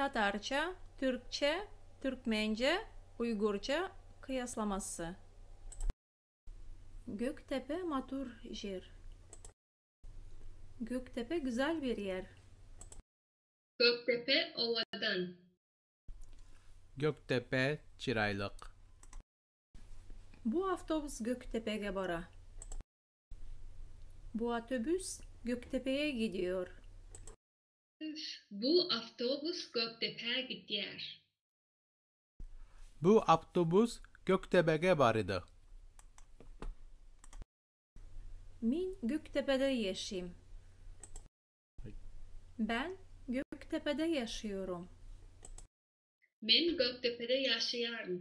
Tatarça, Türkçe, Türkmence, Uygurca kıyaslaması. Göktepe матур җир. Göktepe güzel bir yer. Gökdepe owadan. Gökdepe чырайлык. Бу автобус Göktepe'гә бара. Bu otobüs Göktepe'ye gidiyor. Bu awtobus Gökdepä gidýär. Bu awtobus Gökdepege barýar. Мин Göktepe'de яшим. Ben Göktepe'de yaşıyorum. Men Gökdepede ýaşaýaryn.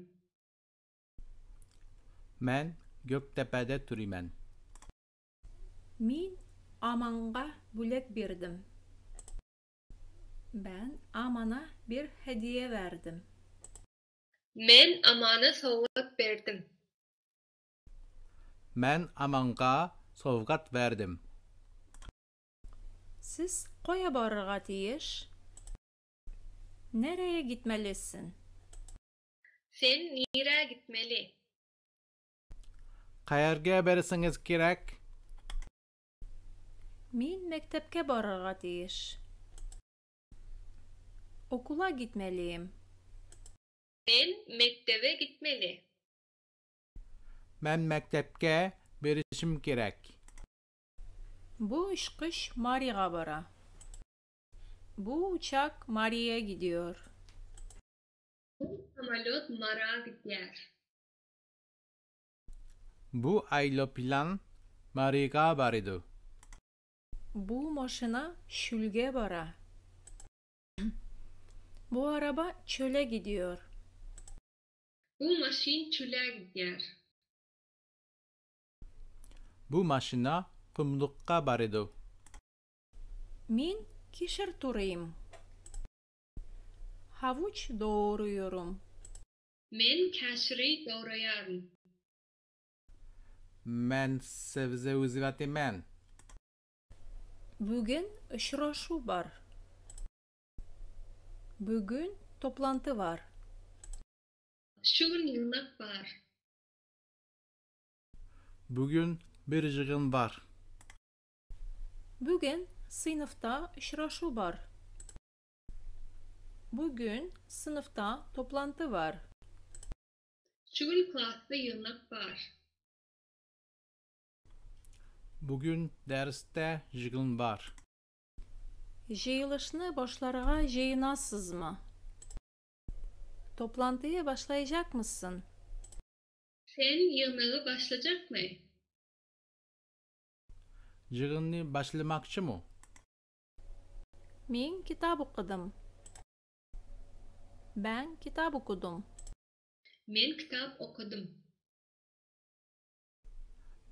Men Gökdepede turýan. Мин Аманга бүләк бирдем. Ben Aman'a bir hediye verdim. Men Amana sowgat berdim. Men Amanga sowgat berdim. Сез кая барырга тиеш? Nereye gitmelisin? Sen nirä gitmeli? Kaýerge barşyňyz gerek? Мин мәктәпкә барырга тиеш. Okula gitmeliyim. Men mekdebe gitmeli. Men mekdepge barşym gerek. Бу очкыч Марига бара. Bu uçak Mari'ye gidiyor. Bu samolýot Mara gidýär. Bu aýeroplan Maryga barýar. Bu машина чүлгә бара. Bu araba çöle gidiyor. Bu maşyn çöle gidýär. Bu maşyna gumlukka barýar. Мин кишер турыйм. Havuç doğruyorum. Men käşiri dograýaryn. Men sebze men. Бүген очрашу бар. Bugün toplantı var. Şu gün ýygnak bar. Bugün bir ýygyn bar. Бүген сыйныфта очрашу бар. Bugün sınıfta toplantı var. Şu gün klasda ýygnak bar. Bugün dersde ýygyn bar. Җыелышны башларга җыенасызмы? Toplantıyı başlayacak mısın? Sen ýygnagy başlajakmy? Ýygyny başlamakçymy? Мин китап укыдым. Ben kitap okudum. Men kitap okadym.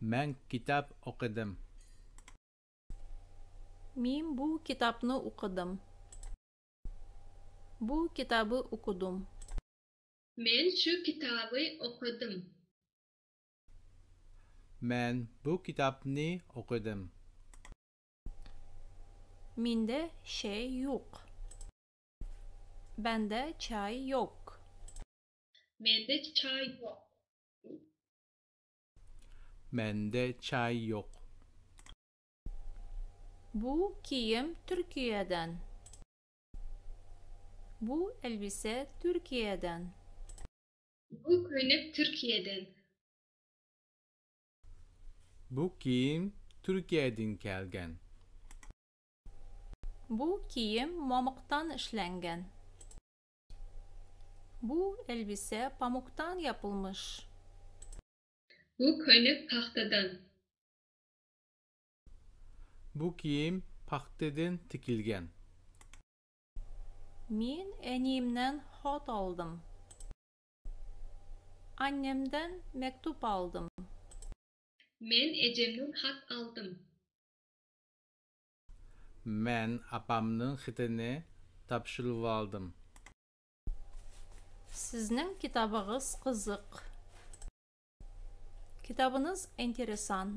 Men kitap okadym. Мин бу китапны укыдым. Bu kitabı okudum. Men şu kitaby okadym. Men bu kitapny okadym. Миндә чәй юк. Bende çay yok. Mende çaý ýok. Mende çaý ýok. Bu kiyim Türkiye'den. Bu elbise Türkiye'den. Bu köýnek Türkiýeden. Bu kiyim Türkiýeden gelgen. Bu kiyim мамыктан эшләнгән. Bu elbise pamuktan yapılmış. Bu köýnek pagtadan. Bu kiyim pagtadan tikilgen. Мин әниемнән хат алдым. Annemden mektup aldım. Men ejemden hat aldym. Men apamnyň hatyny tabşyryp aldym. Сезнең китабыгыз кызык. Kitabınız enteresan.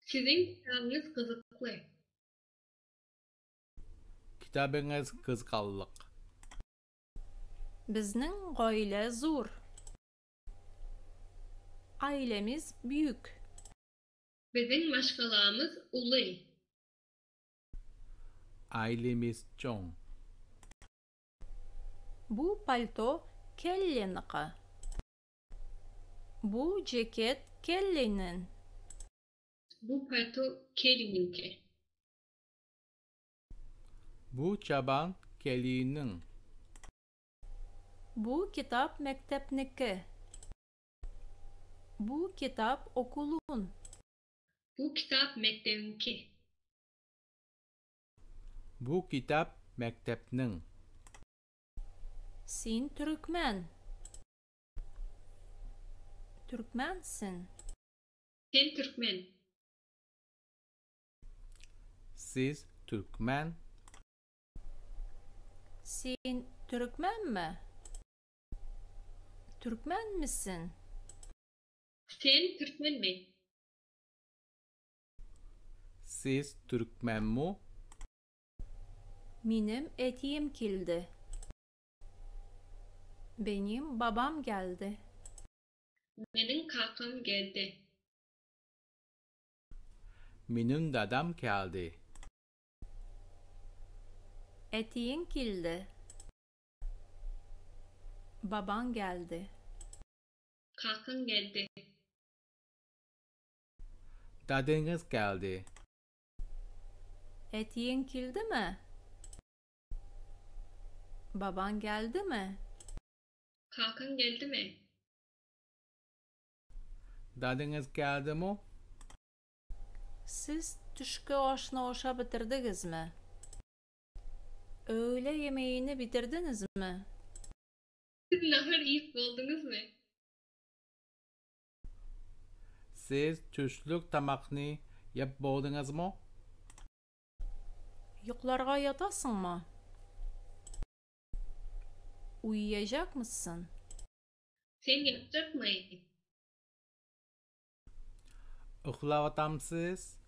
Siziň kitabyňyz gyzykly. Kitabyňyz gyzyklyk. Безнең гаилә зур. Ailemiz büyük. Biziň maşgalamyz uly. Ailemiz çoň. Bu palto Kelliniki. Bu ceket Kelliniň. Bu palto Kelliniňki. Bu çaban Kelliniň. Bu kitap mekdepniki. Bu kitap okulun. Bu kitap mekdebiňki. Bu kitap mekdepniň. Sen türkmen. Türkmensiň. Sen türkmen. Siz türkmen. Sen türkmenmi? Türkmenmisiň? Sen türkmenmi? Siz türkmenmi? Минем әтием килде. Benim babam geldi. Meniň kakam geldi. Meniň dadam geldi. Әтиең килде. Baban geldi. Kakaň geldi. Dadyňyz geldi. Әтиең килдеме? Baban geldi mi? Kakaň geldimi? Dadyňyz geldimi? Сез төшке ашны ашап бетердегезме? Öğle yemeğini bitirdiniz mi? Siz nahar iýip bolduňyzmy? Siz düşlük tamakyny iýip bolduňyzmy? Йокларга ятасыңмы? Uyuyacak mısın? Sen ýatjakmy? Uklawatamsyz?